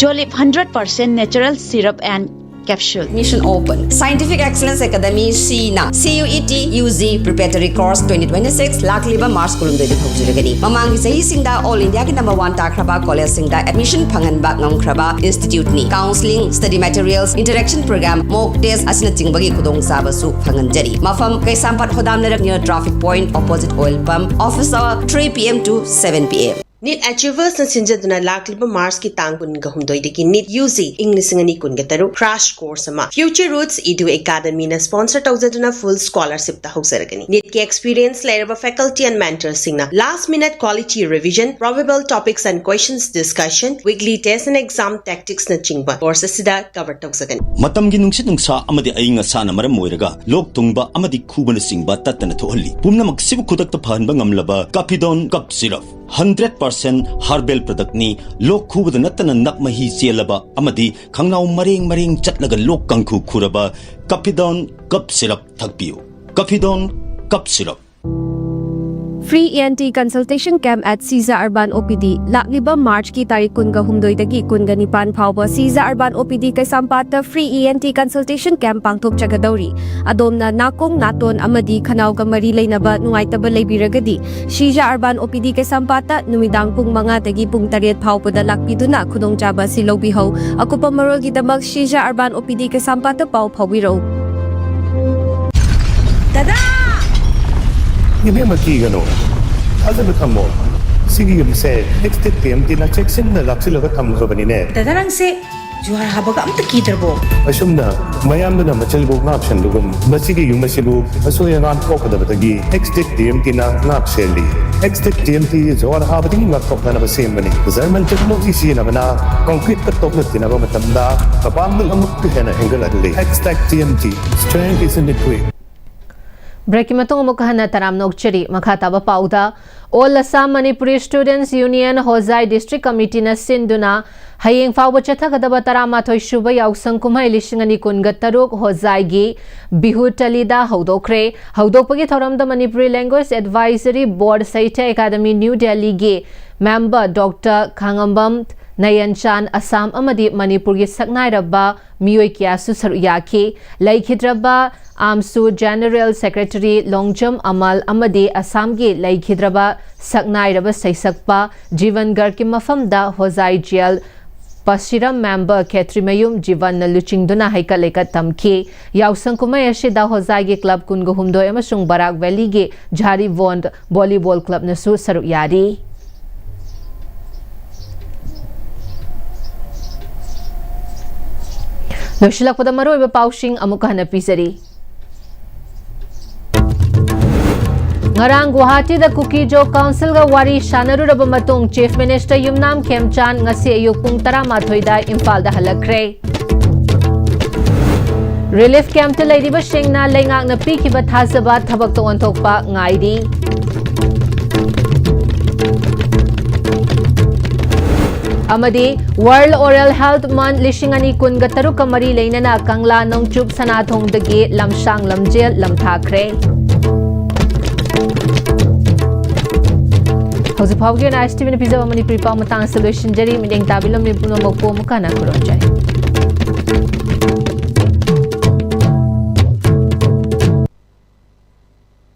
Jolib hundred percent natural syrup and capsule꯫ Admission open. Scientific Excellence Academy, CETna CUET UG Preparatory Course twenty twenty six ꯂꯥꯛꯂꯤꯕ March ꯀꯨꯟꯍꯨꯝꯗꯣꯏꯗꯒꯤ ꯍꯧꯖꯔꯒꯅꯤ꯫ ꯃꯃꯥꯡꯒꯤ ꯆꯍꯤꯁꯤꯡꯗ all Indiaꯒꯤ number one ꯇꯥꯈ꯭ꯔꯕ collegeꯁꯤꯡꯗ admission ꯐꯪꯍꯟꯕ ꯉꯝꯈ꯭ꯔꯕ instituteꯅꯤ꯫ Counselling, study materials, interaction program, mock test ꯑꯁꯤꯅꯆꯤꯡꯕꯒꯤ ꯈꯨꯗꯣꯡꯆꯥꯕꯁꯨ ꯐꯪꯍꯟꯖꯔꯤ꯫ ꯃꯐꯝ: ꯀꯩꯁꯥꯝꯄꯥꯠ ꯈꯣꯗꯥꯝ ꯂꯩꯔꯛ near traffic point opposite oil pump, office hour three PM to seven PM꯫ NEET Achieversꯅ ꯁꯤꯟꯖꯗꯨꯅ ꯂꯥꯛꯂꯤꯕ Marchꯀꯤ ꯇꯥꯡ ꯀꯨꯟꯒ ꯍꯨꯝꯗꯣꯏꯗꯒꯤ NEET UG ꯏꯪ ꯂꯤꯁꯤꯡ ꯑꯅꯤ ꯀꯨꯟꯒ ꯇꯔꯨꯛ crash course ꯑꯃ Future Roots Edu Academyꯅ sponsor ꯇꯧꯖꯗꯨꯅ full scholarshipꯇ ꯍꯧꯖꯔꯒꯅꯤ꯫ NEETꯀꯤ experience ꯂꯩꯔꯕ faculty and mentorꯁꯤꯡꯅ last minute quality revision, probable topics and questions discussion, weekly test and exam tacticsꯅꯆꯤꯡꯕ course ꯑꯁꯤꯗ cover ꯇꯧꯖꯒꯅꯤ꯫ ꯃꯇꯝꯒꯤ ꯅꯨꯡꯁꯤꯠ ꯅꯨꯡꯁꯥ ꯑꯃꯗꯤ ꯑꯏꯪ ꯑꯁꯥꯅ ꯃꯔꯝ ꯑꯣꯏꯔꯒ ꯂꯣꯛ ꯊꯨꯡꯕ ꯑꯃꯗꯤ ꯈꯨꯕꯅꯆꯤꯡꯕ ꯇꯠꯇꯅ ꯊꯣꯛꯍꯜꯂꯤ꯫ ꯄꯨꯝꯅꯃꯛꯁꯤꯕꯨ ꯈꯨꯗꯛꯇ ꯐꯍꯟꯕ ꯉꯝꯂꯕ Capidon Cough Syrup, hundred percent herbal productꯅꯤ꯫ ꯂꯣꯛ ꯈꯨꯕꯗ ꯅꯠꯇꯅ ꯅꯞ ꯃꯍꯤ ꯆꯦꯜꯂꯕ ꯑꯃꯗꯤ ꯈꯪꯅꯥꯎ ꯃꯔꯦꯡ ꯃꯔꯦꯡ ꯆꯠꯂꯒ ꯂꯣꯛ ꯀꯥꯡꯈꯨ ꯈꯨꯔꯕ Capidon Cough Syrup ꯊꯛꯄꯤꯌꯨ꯫ Capidon Cough Syrup꯫ Free ENT consultation camp at Sija Urban OPD꯫ ꯂꯥꯛꯂꯤꯕ Marchꯀꯤ ꯇꯥꯔꯤꯛ ꯀꯨꯟꯒ ꯍꯨꯝꯗꯣꯏꯗꯒꯤ ꯀꯨꯟꯒ ꯅꯤꯄꯥꯟ ꯐꯥꯎꯕ Sija Urban OPD ꯀꯩꯁꯥꯝꯄꯥꯠꯇ free ENT consultation camp ꯄꯥꯡꯊꯣꯛꯆꯒꯗꯧꯔꯤ꯫ ꯑꯗꯣꯝꯅ ꯅꯥꯀꯣꯡ, ꯅꯥꯇꯣꯟ ꯑꯃꯗꯤ ꯈꯅꯥꯎꯒ ꯃꯔꯤ ꯂꯩꯅꯕ ꯅꯨꯡꯉꯥꯏꯇꯕ ꯂꯩꯕꯤꯔꯒꯗꯤ, Sija Urban OPD ꯀꯩꯁꯥꯝꯄꯥꯠꯇ ꯅꯨꯃꯤꯗꯥꯡ ꯄꯨꯡ ꯃꯉꯥꯗꯒꯤ ꯄꯨꯡ ꯇꯔꯦꯠ ꯐꯥꯎꯕꯗ ꯂꯥꯛꯄꯤꯗꯨꯅ ꯈꯨꯗꯣꯡꯆꯥꯕ ꯑꯁꯤ ꯂꯧꯕꯤꯍꯧ꯫ ꯑꯀꯨꯞꯄ ꯃꯔꯣꯜꯒꯤꯗꯃꯛ Sija Urban OPD ꯀꯩꯁꯥꯝꯄꯥꯠꯇ ꯄꯥꯎ ꯐꯥꯎꯕꯤꯔꯛꯎ꯫ ꯗꯗꯥ! ꯏꯕꯦꯝꯃ, ꯀꯤꯒꯅꯨ꯫ ꯊꯥꯖꯕ ꯊꯝꯃꯣ꯫ ꯁꯤꯒꯤ ꯌꯨꯝꯁꯦ Extech TMTꯅ ꯆꯦꯛꯁꯤꯟꯅ ꯂꯥꯛꯁꯤꯜꯂꯒ ꯊꯝꯈ꯭ꯔꯕꯅꯤꯅꯦ꯫ ꯗꯗꯥ, ꯅꯪꯁꯦ ꯖꯨꯍꯥꯔ ꯍꯥꯕꯒ ꯑꯝꯇ ꯀꯤꯗ꯭ꯔꯕꯣ? ꯑꯁꯨꯝꯅ ꯃꯌꯥꯝꯗꯨꯅ ꯃꯆꯜꯕꯨ ꯉꯥꯛ ꯁꯦꯟꯕꯒꯨꯝ, ꯃꯁꯤꯒꯤ ꯌꯨꯝ ꯑꯁꯤꯕꯨ ꯑꯁꯣꯏ ꯑꯉꯥꯝ ꯊꯣꯛꯀꯗꯕꯗꯒꯤ Extech TMTꯅ ꯉꯥꯛ ꯁꯦꯜꯂꯤ꯫ Extech TMT ꯖꯨꯍꯥꯔ ꯍꯥꯕꯗꯒꯤ ꯉꯥꯛꯊꯣꯛꯅꯅꯕ ꯁꯦꯝꯕꯅꯤ꯫ German technology ꯁꯤꯖꯤꯟꯅꯕꯅ concreteꯀ ꯇꯣꯛꯅ ꯇꯤꯟꯅꯕ ꯃꯇꯝꯗ ꯀꯕꯥꯡꯗ ꯑꯃꯨꯛꯀ ꯍꯦꯟꯅ ꯍꯦꯟꯒꯠꯍꯜꯂꯤ꯫ Extech TMT, strength is in the grit꯫ ꯕ꯭ꯔꯦꯛꯀꯤ ꯃꯇꯨꯡ ꯑꯃꯨꯛꯀ ꯍꯟꯅ ꯇꯔꯥꯝꯅ ꯑꯣꯛꯆꯔꯤ꯫ ꯃꯈꯥ ꯇꯥꯕ ꯄꯥꯎꯗ, All Assam Manipuri Students Union ꯍꯣꯖꯥꯏ District Committeeꯅ ꯁꯤꯟꯗꯨꯅ ꯍꯌꯦꯡ ꯐꯥꯎꯕ ꯆꯠꯊꯒꯗꯕ ꯇꯔꯥꯃꯥꯊꯣꯏ ꯁꯨꯕ ꯌꯥꯎꯁꯪ ꯀꯨꯝꯍꯩ ꯂꯤꯁꯤꯡ ꯑꯅꯤ ꯀꯨꯟꯒ ꯇꯔꯨꯛ ꯍꯣꯖꯥꯏꯒꯤ ꯕꯤꯍꯨ ꯇꯂꯤꯗ ꯍꯧꯗꯣꯛꯈ꯭ꯔꯦ꯫ ꯍꯧꯗꯣꯛꯄꯒꯤ ꯊꯧꯔꯝꯗ Manipuri Language Advisory Board Sahitya Academy New Delhiꯒꯤ member Doctor ꯈꯥꯉꯝꯕꯝ ꯅꯌꯟꯆꯥꯟ, Assam ꯑꯃꯗꯤ ꯃꯅꯤꯄꯨꯔꯒꯤ ꯁꯛꯅꯥꯏꯔꯕ ꯃꯤꯑꯣꯏ ꯀꯌꯥꯁꯨ ꯁꯔꯨꯛ ꯌꯥꯈꯤ꯫ ꯂꯩꯈꯤꯗ꯭ꯔꯕ ꯑꯥꯝꯁꯨ General Secretary ꯂꯣꯡꯖꯝ ꯑꯃꯜ ꯑꯃꯗꯤ ꯑꯁꯥꯝꯒꯤ ꯂꯩꯈꯤꯗ꯭ꯔꯕ ꯁꯛꯅꯥꯏꯔꯕ ꯁꯩꯁꯛꯄ ꯖꯤꯕꯟ ꯒꯔꯒꯤ ꯃꯐꯝꯗ ꯍꯣꯖꯥꯏ ꯖꯦꯜ ꯄꯁꯤꯔꯝ member ꯈꯦꯇ꯭ꯔꯤꯃꯌꯨꯝ ꯖꯤꯕꯟꯅ ꯂꯨꯆꯤꯡꯗꯨꯅ ꯍꯩꯀꯠ ꯂꯩꯀꯠ ꯇꯝꯈꯤ꯫ ꯌꯥꯎꯁꯪ ꯀꯨꯝꯍꯩ ꯑꯁꯤꯗ ꯍꯣꯖꯥꯏꯒꯤ club ꯀꯨꯟꯒ ꯍꯨꯝꯗꯣꯏ ꯑꯃꯁꯨꯡ ꯕꯔꯥꯛ ꯚꯦꯂꯤꯒꯤ ꯖꯥꯔꯤꯕꯣꯟ volleyball clubꯅꯁꯨ ꯁꯔꯨꯛ ꯌꯥꯔꯤ꯫ ꯂꯣꯏꯁꯤꯜꯂꯛꯄꯗ ꯃꯔꯨꯑꯣꯏꯕ ꯄꯥꯎꯁꯤꯡ ꯑꯃꯨꯛꯀ ꯍꯟꯅ ꯄꯤꯖꯔꯤ꯫ ꯉꯔꯥꯡ ꯒꯨꯋꯥꯍꯥꯇꯤꯗ ꯀꯨꯀꯤꯖꯣ Councilꯒ ꯋꯥꯔꯤ ꯁꯥꯟꯅꯔꯨꯔꯕ ꯃꯇꯨꯡ Chief Minister ꯌꯨꯝꯅꯥꯝ ꯈꯦꯝꯆꯥꯟ ꯉꯁꯤ ꯑꯌꯨꯛ ꯄꯨꯡ ꯇꯔꯥꯃꯥꯊꯣꯏꯗ ꯏꯝꯐꯥꯜꯗ ꯍꯜꯂꯛꯈ꯭ꯔꯦ꯫ Relief campꯇ ꯂꯩꯔꯤꯕꯁꯤꯡꯅ ꯂꯩꯉꯥꯛꯅ ꯄꯤꯈꯤꯕ ꯊꯥꯖꯕ ꯊꯕꯛꯇ ꯑꯣꯟꯊꯣꯛꯄ ꯉꯥꯏꯔꯤ꯫ ꯑꯃꯗꯤ World Oral Health Month ꯂꯤꯁꯤꯡ ꯑꯅꯤ ꯀꯨꯟꯒ ꯇꯔꯨꯛꯀ ꯃꯔꯤ ꯂꯩꯅꯅ ꯀꯪꯂꯥ ꯅꯣꯡꯆꯨꯞ ꯁꯅꯥꯊꯣꯡꯗꯒꯤ ꯂꯝꯁꯥꯡ ꯂꯝꯖꯦꯜ ꯂꯝꯊꯥꯈ꯭ꯔꯦ꯫ ꯍꯧꯖꯤꯛ ꯐꯥꯎꯕꯒꯤ ꯑꯣꯏꯅ ISTVꯅ ꯄꯤꯖꯕ ꯃꯅꯤꯄꯨꯔꯤ ꯄꯥꯎ ꯃꯇꯥꯡ ꯑꯁꯤꯗ ꯂꯣꯏꯁꯤꯟꯖꯔꯤ꯫ ꯃꯤꯠꯌꯦꯡ ꯇꯥꯕꯤꯔꯝꯂꯤꯕ ꯄꯨꯝꯅꯃꯛꯄꯨ ꯑꯃꯨꯛ ꯍꯟꯅ ꯈꯨꯔꯨꯝꯖꯔꯤ꯫